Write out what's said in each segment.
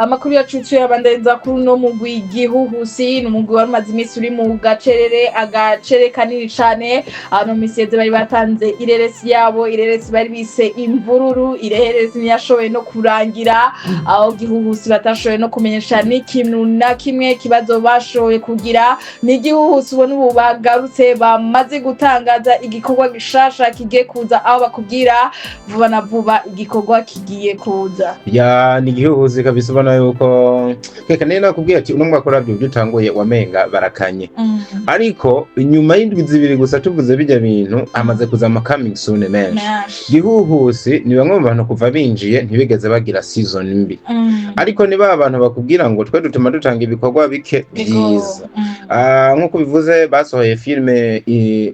Amakuru yacu tuyabandaniza kuri uno mugwi Gihuhusi. Ni umugwi wari umaze iminsi uri mu gacerere, agacere kanini cane. Hano misi yeze bari batanze ireresi yabo, ireresi bari bise Imvururu. Ireresi ntiyashoboye no kurangira, aho Gihuhusi batashoboye no kumenyesha n'ikintu na kimwe kibazo bashoboye kugira. Ni Igihuhusi ubona ubu bagarutse, bamaze gutangaza igikorwa gishasha kigiye kuza, aho bakubwira vuba na vuba igikorwa kigiye kuza. Ya, ni Igihuhusi kabisa. Ubona yuko keka niyo nakubwiye ati uno mwaka uravye uburyo utanguye, wamenga barakanye, ariko inyuma y'indwi 2 gusa tuvuze bijya bintu, hamaze kuza ama coming soon menshi. Menshi. Gihuhusi ni bamwe mu bantu kuva binjiye ntibigeze bagira season mbi, ariko ni ba bantu bakubwira ngo twe dutuma dutanga ibikorwa bike byiza. Ah, nk'uko bivuze, basohoye filime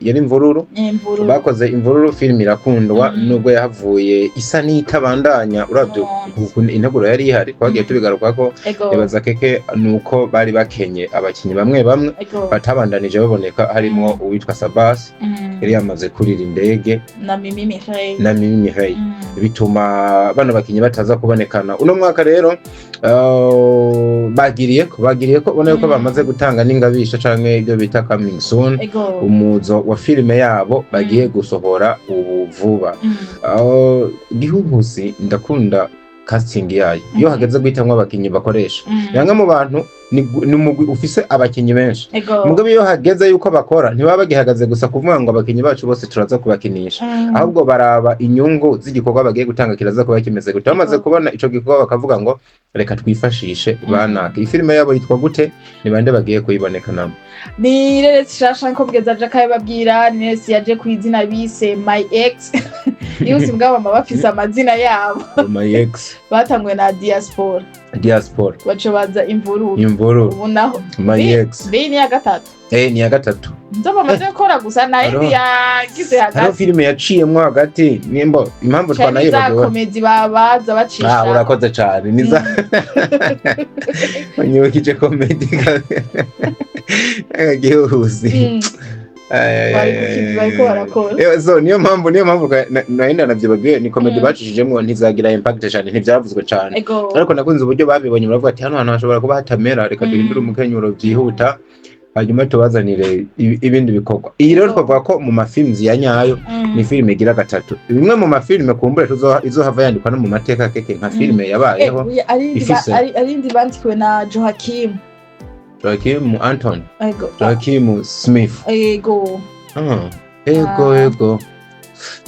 yari Imvururu. Imvururu. Bakoze Imvururu, filime irakundwa, nubwo yahavuye isa n'itabandanya uravye ukuntu integuro yari ihari. Twagiye tubigarukako. Nibaza keke nuko bari bakenye abakinyi bamwe bamwe batabandanije baboneka, harimwo uwitwa Sabas yari yamaze kurira indege na Mimi Mireille. Na Mimi Mireille. Bituma bano bakinyi bataza kubonekana. Uno mwaka rero bagiriye ko ubona yuko bamaze gutanga n'ingabisha canke ibyo bita coming soon, umuzo wa filime yabo bagiye gusohora ubu vuba. Gihuhusi ndakunda casting yayo iyo hageze guhitamwo abakinyi bakoresha. Bamwe mu bantu ni umugwi ufise abakinyi benshi, mugabo iyo hageze yuko bakora ntibaba bagihagaze gusa kuvuga ngo abakinyi bacu bose turaza kubakinisha, ahubwo baraba inyungu z'igikorwa bagiye gutanga kiraza kuba kimeze gute. Bamaze kubona ico gikorwa bakavuga ngo reka twifashishe banaka. Iyi filime yabo yitwa gute? Ni bande bagiye kuyibonekanamo? Ni reresi shasha nko bweza aje akabibabwira. Ni reresi yaje ku izina bise My Ex. Yose ubwabo bama bafise amazina yabo. My Ex. Batanguwe na Diaspora. Diaspora. Baca baza Imvururu. Imvururu. Ubu naho My Ex. Mbe ni iya gatatu? Eh, ni iya gatatu. Nzo bamaze gukora gusa nayo yagize Hariho hagati. filime yaciyemwo hagati, nimbo impamvu Cari za twanayibagiwe. comédie babaza bacisha. Ah, urakoze cane, niza unyibukije comédie Gihuhusi. Ay, ay, ay, Bariko barakora. So niyo mpamvu nari ndanavyibagiwe, ni comédie bacishijemwo, ntizagira impact cane, ntivyavuzwe cane, ariko nakunze uburyo babibonye, baravuga ati hano hantu hashobora kuba hatamera, reka duhindure umukenyuro byihuta, hanyuma tubazanire ibindi bikorwa. Iyi rero twavuga ko mu mafilms ya nyayo ni filime igira gatatu, bimwe mu mafilime kumbure izohava yandikwa no mu mateka keke nka filime yabayeho. Arindi bandikiwe na Joachim. Joachim Anton. Ego. Joachim Smith. Ego. Ah, ego. Ego,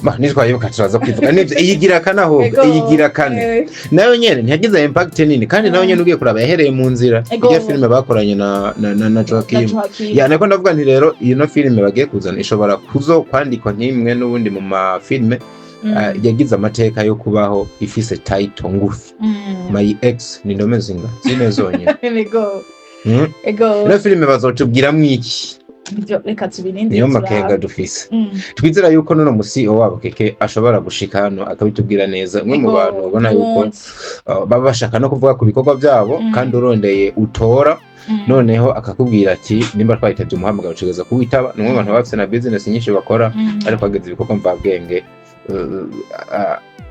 ma nitwayibuka turaza kwivuga nivyo. Iyigira kane ahubwo. Iyigira kane. Nayo nyene ntiyagize impact nini, kandi nayo nyene ugiye kuraba yahereye mu nzira. Iyo filime bakoranye na Na Joachim. Joachim. Ya, niko ndavuga nti rero ino filime bagiye kuzana ishobora kuzo kwandikwa nk'imwe n'ubundi mu mafilime yagize amateka yo kubaho ifise title ngufi. My Ex ni ndome zinga zine zonyene. Ego. Ego. Ino filime bazotubwiramwo iki? Ivyo reka tubirinde. Niyo turabe. makenga dufise. Twizera yuko nuno mu CEO wabo keke ashobora gushika hano akabitubwira neza, umwe mu bantu ubona yuko Umunsi. Baba bashaka no kuvuga ku bikorwa byabo, kandi urondeye utora, noneho akakubwira ati nimba twahitavye umuhamagaro tugeza kuwitaba. Ni umwe mu bantu baba bafise na business nyinshi bakora, ariko hageze ibikorwa mvabwenge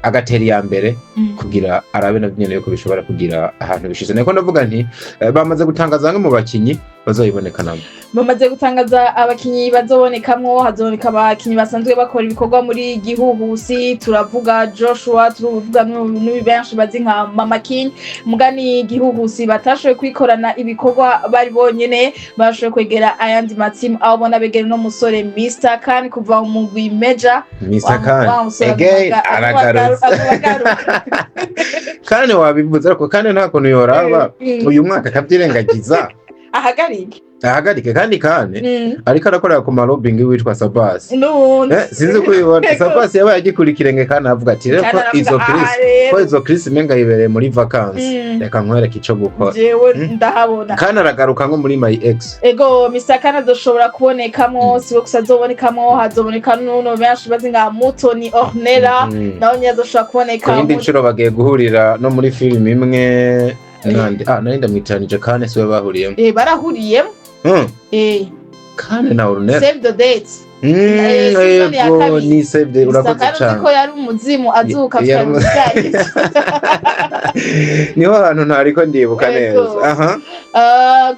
agatera iya mbere kugira arabe navyo nyene yuko bishobora kugira ahantu bishize. Niko ndavuga nti bamaze gutangaza bamwe mu bakinyi bazoyibonekanamo. Bamaze gutangaza abakinyi bazobonekamwo. Hazoboneka abakinyi basanzwe bakora ibikorwa muri Gihuhusi. Turavuga Joshua, turavuga n'uyu benshi bazi nka Mama King. Mugani Gihuhusi batashoboye kwikorana ibikorwa bari bonyene, bashoboye kwegera ayandi matimu, aho ubona begera no musore Mr Khan kuva mu mugwi Major. Mr Khan Wa musore again aragarutse. Aguma agaruka. Kandi wabivuze, ariko kandi nta kuntu yoraba uyu mwaka akavyirengagiza. Ahagarike. Ahagarike kandi ariko arakorera ku malobbying witwa Sabasi. N'ubundi. Sinzi ko ubibona. Sabasi yabaye agikura ikirenge kandi avuga ati rero ko Kandi aravuga, izo "Aha Chris rero, ko izo Chris menga yibereye muri vacances, reka nkwereke ico gukora." Jewe ndahabona. Kandi aragaruka nko muri My Ex. Ego, Mr Khan azoshobora kubonekamo. Siwe gusa azobonekamo, hazoboneka n'uno benshi bazi nka Mutoni Ornella. Nawe nyine azoshobora kuboneka. Ku yindi nshuro bagiye guhurira no muri filime imwe nande, nari ndamwitiranije. Kane siwe bahuriyemo? Barahuriyemo. Kane na Ornella. Save the date. Season ya Yego, kabiri. ni save, urakoze Mr. Khan uzi cyane. ko yari umuzimu azuka. Niho hantu ntariko ndibuka Yego. neza, aha.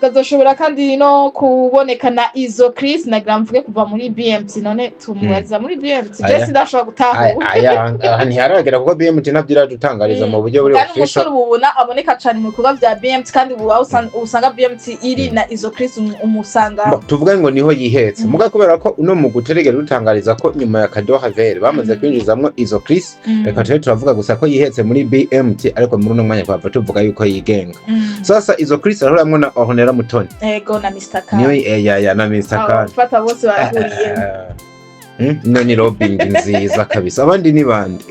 Kazoshobora kandi no kuboneka na Izo Chris, nagira mvuge kuva muri BMT. None tumubaza muri BMT? Aya. Je sindashobora gutahura. Aya, aha ntiharagera kuko BMT ntabyo iradutangariza mu buryo buri Kandi official. umusore ubu ubona aboneka cyane mu bikorwa bya BMT, kandi ubu aho usanga BMT iri na Izo Chris umusanga. Tuvuge ngo niho yihetse, muga kubera ko uno mugwi utarigera udutangariza ko nyuma ya Cadeau Ravelle bamaze kwinjizamwo Izo Chris, reka tube turavuga gusa ko yihetse muri BMT, ariko muri uno mwanya twava tuvuga yuko yigenga. Sasa Izo Chris arahuramwo na Ornella Mutoni. Ego, na Mr. Khan. Niyo ya na Mr. Khan. Fata bose barahuriye. Ino ni lobbying nziza kabisa. Abandi ni bande?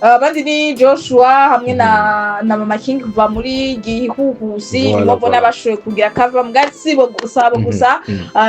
Abandi ni Joshua hamwe na Mama King kuva muri Gihuhusi. Voilà, nibo mbona voilà. bashoboye kugira cover, mbwa si bo gusa, abo gusa,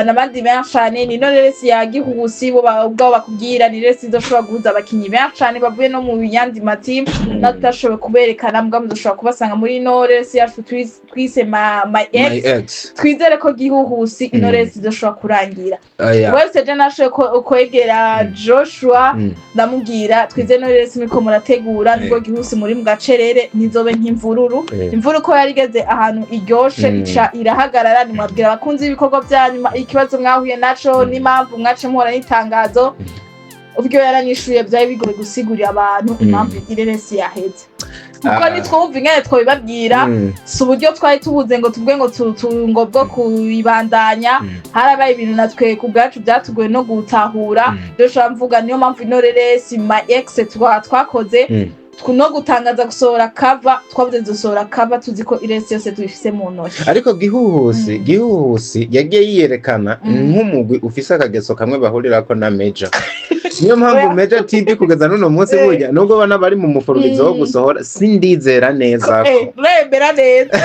n'abandi benshi cane. Ni ino resi ya Gihuhusi, bo ubwabo bakubwira ni resi izoshobora guhuza abakinyi benshi cane bavuye no mu yandi matimu tutashoboye kuberekana, mbwa muzoshobora kubasanga muri ino resi yacu twise my My ex. ex. Twizere ko Gihuhusi ino resi izoshobora kurangira. Aya. Wese je nashoboye kwegera Joshua, ndamubwira twizere ino resi muriko murategura, nubwo Gihusi muri mu gacerere, ntizobe nk'imvururu. Imvura uko yari igeze ahantu iryoshe, ica irahagarara. Nimwabwira abakunzi b'ibikorwa byanyu ikibazo mwahuye naco n'impamvu mwace muhora n'itangazo. Ubwo yaranyishuye, byari bigoye gusigurira abantu impamvu ireresi yaheze, kuko nitwumva ingene twabibabwira. Si uburyo twari tubuze ngo tuvuge ngo ngo bwo kuyibandanya. Harabaye ibintu natwe ku bwacu byatugoye no gutahura. Rero mvuga niyo mpamvu ino reresi My Ex twakoze no gutangaza gusohora cover, twabuze dusohora cover tuzi ko iresi yose tuyifise mu ntoki. Ariko Gihuhusi, Gihuhusi yagiye yiyerekana nk'umugwi ufise akageso kamwe bahurirako na Meja. Niyo mpamvu Oya. Meja TV kugeza n'uno munsi, burya nubwo bana bari mu mufururizo wo gusohora, sindizera neza ko Urembera neza.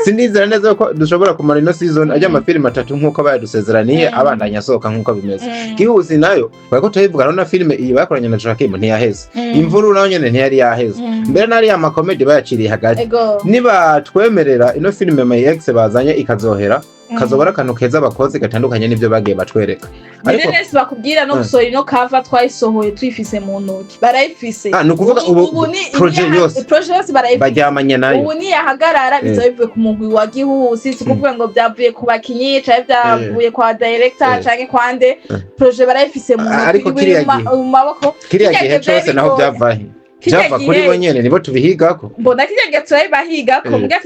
Sindizera neza ko dushobora kumara ino season ajya amafilimi atatu nk'uko bayadusezeraniye, abandanya asohoka nk'uko bimeze. Gihuhusi nayo bariko turayivuga na filime iyi bakoranye na Joaquim ntiyaheze. Imvuru nayo nyene ntiyari yaheze. Mbere n'ariya makomedi bayaciriye hagati. Niba twemerera ino filime My Ex bazanye ikazohera, kazoba ari akantu keza bakoze gatandukanye n'ibyo bagiye batwereka. Ariko Ariko bakubwira no gusohora ino cover, twayisohoye tuyifise mu ntoki, barayifise. Ah, ni ukuvuga ubu ni projet yose projet yose barayifise. Baryamanye nayo. Ubu niyahagarara, bizoba bivuye ku mugwi wa Gihuhusi. Si kuvuga ngo byavuye ku bakinyi canke byavuye kwa director canke kwa nde. Projet barayifise mu ntoki, Ariko iri kiriya gihe mu maboko. Kiriya Kiriya gihe gihe byari cose naho bigoye. byavahe? Kirya Byava kuri bo nyene, nibo tubihigako. Mbona kirya gihe turabibahigako. Mbwa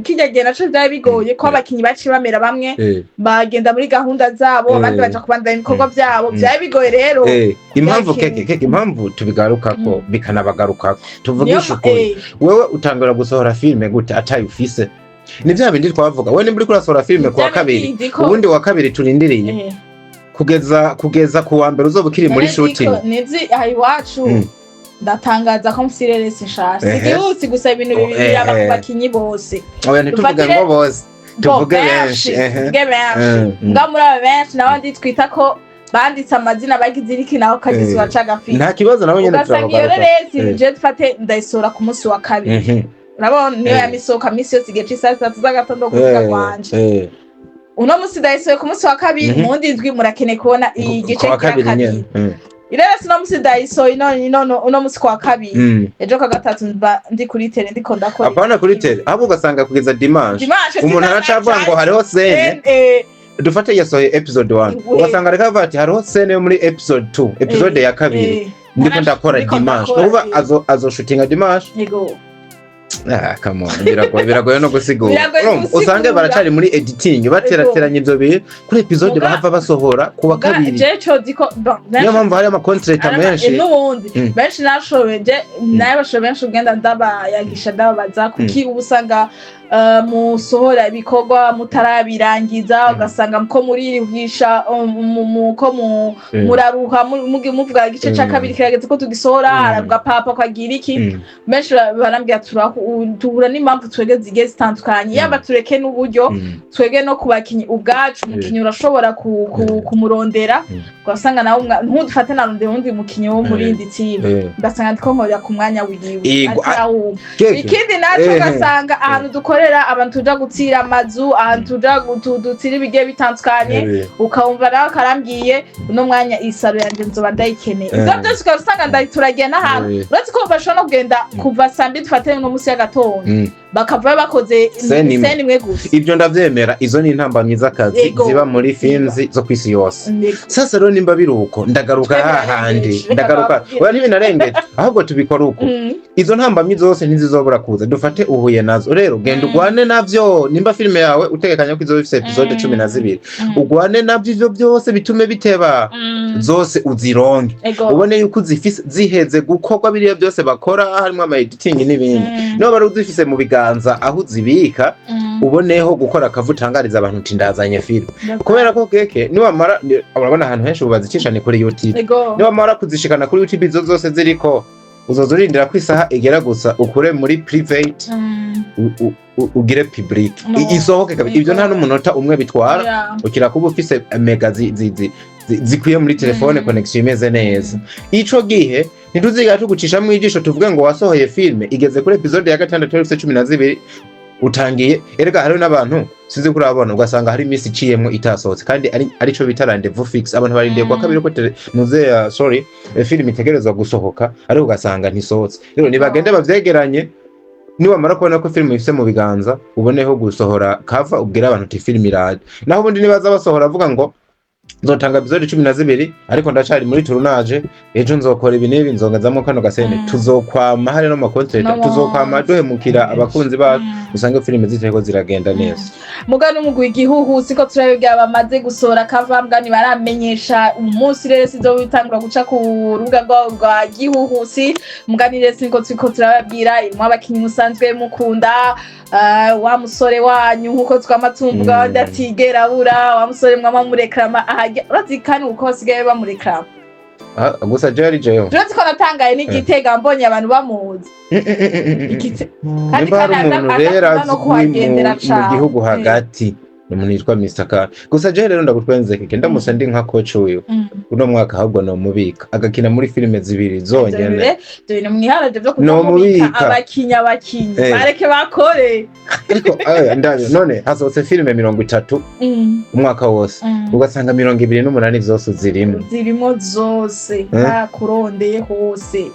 kirya gihe naco vyari bigoye ko abakinyi baciye bamera bamwe bagenda muri gahunda zabo, abandi baja kubandanya ibikorwa vyabo. Vyari bigoye rero. Impamvu Byari keke keke, impamvu tubigarukako, bikanabagarukako, tuvugisha ukuri, wewe utangura gusohora filime gute atayo ufise? Ni vya bindi twavuga, wewe nimba uriko urasohora filime kuwa Vyari kabiri, bindi ko ubundi wa kabiri turindiriye kugeza ku wa mbere uzoba ukiri muri Nari nzi ko- shooting. Nizi aha iwacu ndatangaza ko mfise ireresi nshasha. Sigihutsi gusa, ibintu bibiri biraba ku bakinyi bose. Oya, ntituvuge ngo bose, tuvuge benshi. Tuvuge benshi. Mbwa muri aba benshi nabo twita ko banditse amazina, bagize iriki, naho kagize uraca agafite. Nta kibazo, nabo nyene Ugasanga iyo turabagaruka. reresi je dufate ndayisohora ku munsi wa kabiri. Urabona niyo yamisohoka minsi yose igihe c'isaha 3 z'agatondo kuvuga kwanje. Uno munsi ndayisohoye ku munsi wa kabiri, mu wundi ndwi murakeneye kubona igice Kuwa cya kabiri kabiri. nyene. Ireresi uno munsi ndayisohoye uno munsi ku wa kabiri, ejo kwa gatatu mba ndi kuri tele ndiko ndakora. Apana kuri tele, ahubwo ugasanga kugeza dimanche Dimanche umuntu aracavuga ngo hariho scène, dufate yasohoye episode 1, ugasanga ariko avuga ati hariho scène yo muri episode 2, episode ya kabiri, ndiko ndakora Ndiko dimanche. ndakora, Nukuvuga azo shootinga dimanche. Ah, come on, biragoye, biragoye no gusigura. Biragoye Urumva, gusigura. usange baracari muri editing, baterateranya ivyo bintu kuri episode bahava basohora kuwa kabiri. Je co ziko bon, Niyo mpamvu hari amakontreta menshi. N'ubundi benshi nashoboye, je nawe bashoboye benshi ugenda ndabayagisha, ndababaza kuki uba usanga musohora ibikorwa mutarabirangiza, ugasanga ko muririhisha ko muraruha muvuga igice ca kabiri kirageze ko tugisohora, harabwa papa kagira iki. Benshi barambwira Duhura n'impamvu twege zigiye zitandukanye, yaba tureke n'uburyo, twege no ku bakinyi ubwacu. Umukinyi urashobora kumurondera, ugasanga nawe ntudufate, narondera uwundi mukinyi wo muri yindi timu, ugasanga ndiko nkorera ku mwanya wiwe, atarawumva. Keke. Ikindi naco, ugasanga ahantu dukorera, abantu tuja gutira amazu, ahantu tuja dutira ibigiye bitandukanye, ukawumva nawe akarambwiye: "Uno mwanya iyi salon yanje nzoba ndayikeneye." Ivyo byose ukaba usanga turagiye n'ahantu, uretse ko bashobora no kugenda kuva saa 2, dufate no munsi y'agatondo, bakavayo bakoze Scène imwe. Scène imwe gusa. Ibyo ndavyemera, izo ni intambamyi z'akazi ziba muri films zo kw'isi yose. Sasa rero nimba biri uko, ndagaruka Twe hahandi. birarengeje. Reka Ndagaruka. bababwire. Oya, ntibinarengeje, ahubwo tubikora uko. Izo ntambamyi zose ntizizobura kuza, dufate uhuye nazo rero, genda ugwane navyo. Nimba filime yawe utegekanya ko izoba ifise episode 12, ugwane navyo, ivyo byose bitume biteba, zose uzironke, ubone yuko uzifise ziheze gukorwa biriya byose bakora, harimo ama editing n'ibindi. Niba wari uzifise mu biganza aho uzibika, uboneho gukora akavu, utangariza abantu uti: "Ndazanye filime." Kubera ko keke niwamara urabona ahantu henshi ubu bazicisha ni kuri YouTube. Niwamara kuzishikana kuri YouTube izo zose ziriko, uzoza urindira ko isaha igera gusa ukure muri private, ugire public. No. Isohoke kabisa. Ibyo nta n'umunota umwe bitwara. Ukira kuba ufise mega zikwiye muri telefone, connection imeze neza. Ico gihe ntituzigera tugucishamwo ijisho tuvuge ngo wasohoye filme igeze kuri episode ya gatandatu ifise 12 utangiye. Erega hariho n'abantu, sinzi ko urabona, ugasanga hari iminsi iciyemwo itasohotse, kandi ari arico bita rendez-vous fixe. Abantu barindiye kuwa kabiri ko nuze, sorry, filime itegerezwa gusohoka, ariko ugasanga ntisohotse. Rero nibagende bavyegeranye. Niwamara kubona ko filime ifise mu biganza, uboneho gusohora cover, ubwire abantu uti: "Filime iraje." Naho ubundi nibaza basohora avuga ngo nzotanga episode 12, ariko ndacari muri tournage, ejo nzokora ibi n'ibi, nzongezamwo kano ga scène, tuzokwama hari no ma contrats, tuzokwama duhemukira abakunzi bacu, usange filime zitariko ziragenda neza. Muga n'umugwi Igihuhusi ko turabibwira, bamaze gusohora cover, mbwa ntibaramenyesha umunsi. Rero sizo bitangura guca ku rubuga rwabo rwa Gihuhusi. Mugani rero siniko turiko turababwira, irimwo abakinyi musanzwe mukunda, wa musore wanyu nkuko twama tumvuga, adatigera abura, wa musore mwama mureklama ahajya. Urazi kandi uko basigaye bamureklama. Ah, gusa jewe ari jewe. Urazi ko natangaye n'Igitega mbonye abantu bamuzi kandi Nimba hari kandi umuntu rero adakunda no azwi kuhagendera mu cane. gihugu hagati, ni umuntu yitwa Mr. Khan. Gusa jewe rero ndagutwenze keke, ndamutse ndi nka coach wiwe, uno mwaka ahubwo nomubika agakina muri filime zibiri zonyene. Dore ni mwiharaje byo No kuzamubika mubika. abakinyi bareke bakore. Ariko ndabe none hasohotse filime 30 umwaka wose, ugasanga 28 zose zirimo. Zirimo zose, bakurondeye hose.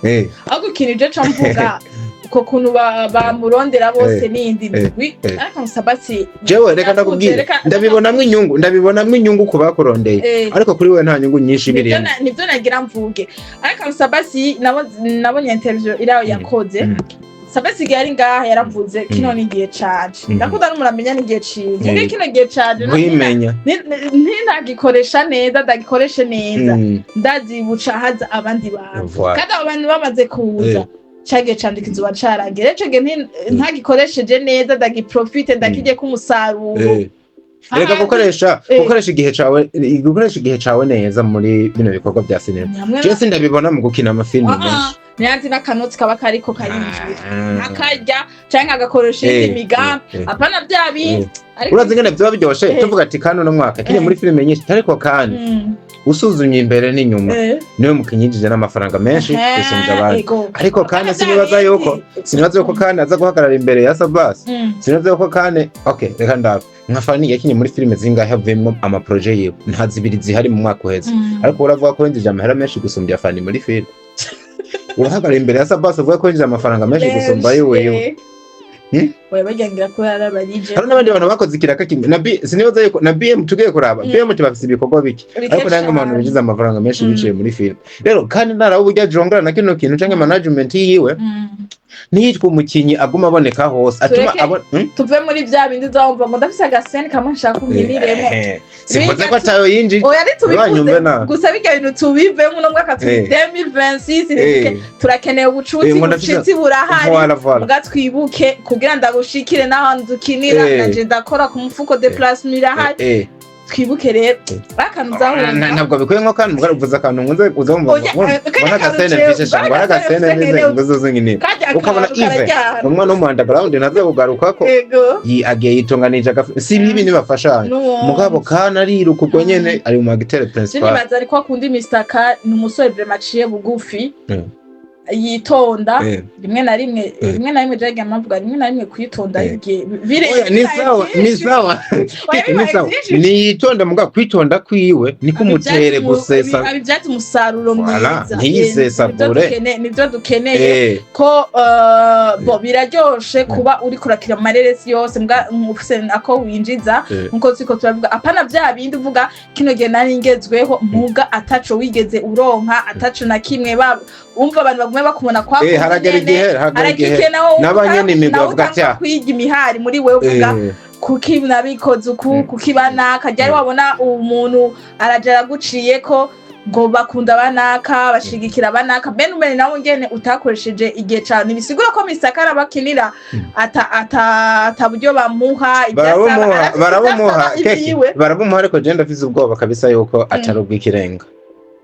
Ahubwo ikintu je ca mvuga, uko kuntu bamurondera bose n'iyindi migwi, ariko Musabati Jewe reka ndakubwire, ndabibonamwo inyungu ku bakurondeye, ariko kuri we nta nyungu nyinshi birimo. Nivyo nagira mvuge. Ariko Musabasi nabonye interview iraho yakoze. Sabasi igihe ari ngaha yaravuze: "Kino ni igihe canje." Ndakunda n'umuntu amenya n'igihe ciwe. Muge kino gihe canje Nkwimenya. Ntintagikoresha neza, ndagikoreshe neza, ndazibuca haza abandi bantu. Kandi abo bantu bamaze kuza, cagihe canje kizoba carangiye. Rero ico gihe ntagikoresheje neza, ndagiprofite, ndakijeko umusaruro. Reka Ahandi- gukoresha gukoresha igihe cawe neza muri bino bikorwa bya sinema, Hamwe jewe sindabibona mu gukina amafilimi menshi. Niyanzi n'akanoti kaba kariko karinjira, akarya canke agakoresha iyindi migambi, apana bya bindi. Ariko Urazi ingene vyoba biryoshe, tuvuga ati kandi uno mwaka kiri muri filime nyinshi, ariko kandi usuzumye imbere n'inyuma, niwe mukinyi yinjije n'amafaranga menshi gusumvya abandi. Ariko kandi Apana bya sinibaza yuko bindi. sinibaza yuko kandi aza guhagarara imbere ya Sabas. Sinibaza yuko kandi, okay, reka ndabe nka Fanny yakinye muri filime zingahe havuyemwo ama projet yiwe? Nta zibiri zihari mu mwaka uheze. Ariko uravuga ko yinjije amahera menshi gusumbya Fanny muri filime, urahagarara imbere ya Sabas uvuga ko yinjije amafaranga menshi gusumba yiwe yiwe. Oya, bagira ko yarabarije. Hari n'abandi bantu bakoze ikiraka kimwe na B, sinibaza yuko na BM tugiye kuraba, BM bafise ibikorwa bike, Bike ariko nange abantu cane. binjiza amafaranga menshi biciye muri filime. Rero kandi ntaraba uburyo ajongera na kino kintu canke management yiwe, ntiyitwe umukinyi aguma aboneka hose atuma Tureke- abona? Tuve muri bya bindi uzawumva ngo ndafise aga scène kamwe nshaka unkiniremo. Simvuze ko atayo yinjije. Oya, ntitubivuze. Uranyumve nabi. Gusa bijya bintu tubivemo uno mwaka turi 2026, turakeneye ubucuti. Ngo ndafise- Ubucuti burahari. Voilà, voilà. Muga twibuke kugira ndabushikire n'ahantu dukinira, nanje ndakora ku mufuko, déplacement irahari. Twibuke rero akantu uzahura. Ntabwo bikwiye nko kandi mugari uvuze akantu nkunze uza wumva. Oya, ngo n'agasene mfishe sha, ngo n'agasene mfise ngo uzoze nkinira. Kajya. Ukabona akantu Yves, karajyana. Umwana wo mu underground ntaze kugaruka ko Ego. Agiye yitunganije si bibi nibafashanya. N'uwundi. Mugabo kana ariruka ubwo nyene ari mu acteur principal. Sinibaza ariko akunda Mr. K, ni umusore vraiment aciye bugufi, yitonda. Rimwe na rimwe, rimwe na rimwe jagiye amavuga, rimwe na rimwe kwitonda igihe Oya, ni sawa, ni sawa, ni sawa, niyitonda, mugabo kwitonda kwiwe niko umutere gusesa. Abibyaza umusaruro Voilà, mwiza. ntiyisesagure. Nivyo dukeneye ko bo biraryoshe kuba uri kurakira mu mareresi yose mbwa ufise ako winjiza, nkuko turiko turavuga, apana vya bindi uvuga kino gihe nari ngezweho, muga ataco wigeze uronka, ataco na kimwe. Umva abantu bagume bakubona kwa Haragera igihe, haragera igihe nawe n'abanyene imigwi nawe bavuga ati, utangura "Ah." kwiga imihari muri wewe, uvuga kuki nabikoze uku, kuki banaka ryari wabona umuntu araja araguciye ko ngo bakunda banaka, bashigikira banaka, bene umene nawe ngene utakoresheje igihe cane. Ntibisigura ko Misakara bakinira ata buryo bamuha ibyo asaba. Barabamuha. Arafise Barabamuha. ibyo asaba Keke ibyiwe. Barabamuha, ariko je ndafise ubwoba kabisa yuko atari ubw'ikirenga,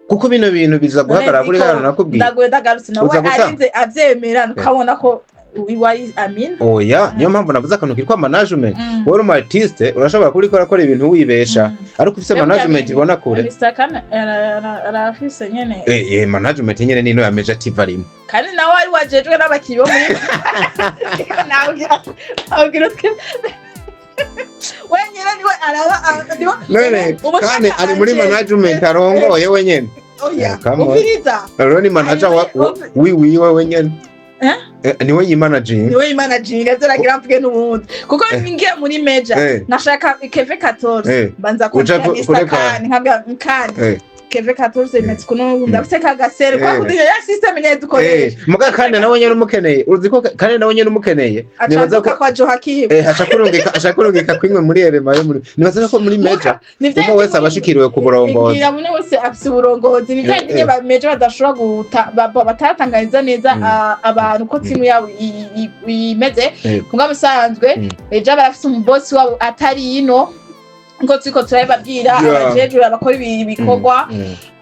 kuko bino bintu biza guhagarara kuri hano nakubwiye. Ndaguye, ndagarutse nawe. Uza gusa? Arinze avyemera, ukabona ko iwari amina. Oya, niyo mpamvu navuze akantu kitwa management. Wowe uri umu artiste, urashobora kuba uriko urakora ibintu wibesha, ariko ufise management ibona kure. Mr. Kane arafise nyene. Management nyene nino ya Major TV arimo. Kandi nawe wari wajejwe n'abakiriya bo muri nawugira utwe wenyine niwe araba niwe None umushaka kandi ari muri anje. Management arongoye wenyene. Oya. Come on. Umviriza. Rero ni manager wiwiwe wenyene. Eh? Niwe yimanaginga. Niwe yimanaginga, ziragira mvuge n'ubundi kuko ngiye muri Major nashaka Keve 14, mbanza Uja kwandika Mr. kureka. Kane, nkabwira Kane Keve 14 imeze kuno, ndafise kagasere kwa kundi ya system nyene dukoresha. Muga kandi nawe nyene umukeneye, uzi ko kandi nawe nyene umukeneye, nibaza acaduka ko kwa Joachim. Aca kurungika kwimwe muri erema yo muri, nibaza ko muri Major umwe wese aba ashikiriwe ku burongozi. Ngira umwe wese afise uburongozi, ni bya bindi ba Major badashobora guta bataratangariza neza abantu ko timu yabo imeze. Muga bisanzwe ejo barafise umubosi wabo atari ino ngo turiko turabibabwira, abajejwe abakora ibi bikorwa.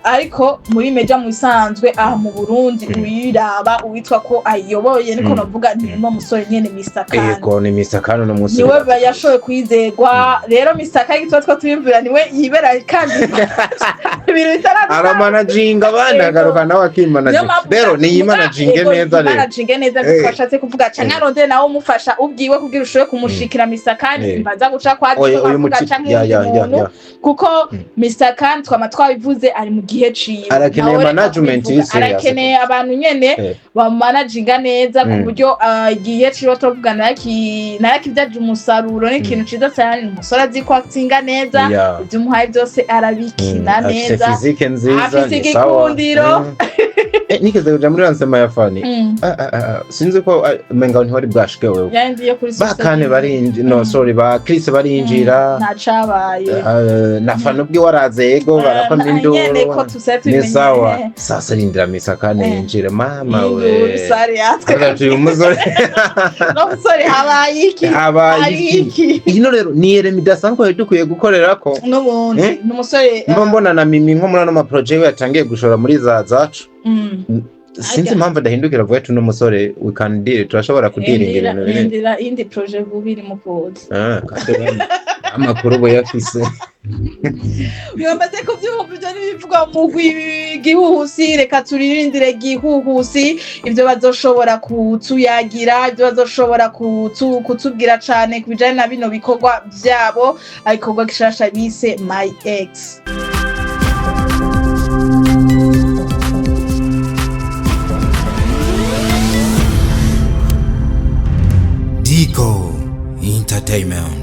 Ariko muri Major mu bisanzwe aha mu Burundi, uyiraba uwitwa ko ayiyoboye niko navuga ni uno musore nyene Mr. Kane. Yego, ni Mr. Kane no munsi. Niwe yashoboye kwizerwa. Rero Mr. Kane tuba two tubimvira niwe yibera kandi ibintu bitaradusa. Aramanaginga abandi, agaruka nawe Niyo akimanaginga. mpamvu Rero niyimanaginge neza rero. Yimanaginge neza, twashatse kuvuga canke arondere nawe umufasha ubwiwe kugira ushobore kumushikira Mr. Kane. Mbanza guca kwa Oya, uyu avuga muti canke ya uwundi ya ya muntu, ya kuko Mr. Kane twama twabivuze ari mu gihe ciwe. Arakeneye Nawe reka management kubivuga. iri serious. Arakeneye abantu nyene bamanaginga neza ku buryo igihe ciwe turavuga narakibyaje umusaruro. Ni ikintu ciza cyane, ni umusore azi ko actinga neza, ibyo umuhaye byose arabikina Afise neza. physique nziza. Afise Ni sawa. igikundiro. Nigeze kuja muri lancement ya Fani. Sinzi ko umenga ntiwari bwashike wewe. Yandi yo kuri Ba social Kane media. barinjira, no sorry, ba Chris barinjira. Ntacabaye. Na Fani ubwe waraze, yego, barakoma Nyene ko induru. tusa Ni sawa. tubimenye. Sasa rindira Mr. Kane yinjire, mama Induru we. sare yatwe. Ati uyu musore No musore, habaye iki? Habaye Hari iki? iki? Ino rero ni eremi idasanzwe twari dukwiye gukorerako. N'ubundi Eh? ni umusore. Mba mbona na Mimi nko muri ano maproje we yatangiye gushora muri za zacu. Sinzi impamvu adahindukira avuga ati uno musore we can deal, turashobora kudealinga ibintu binini. Rindira iyindi projet vuba iri mu kuza. Ah, kandi urabona, amakuru ubu yafise. Mwamaze kuvyumva, ivyo n'ibivugwa mu gihuhusi. Reka turirindire gihuhusi ivyo bazoshobora kutuyagira, ivyo bazoshobora kutubwira cane ku bijanye na bino bikorwa vyabo, ibikorwa gishasha bise My Ex. Dico Entertainment.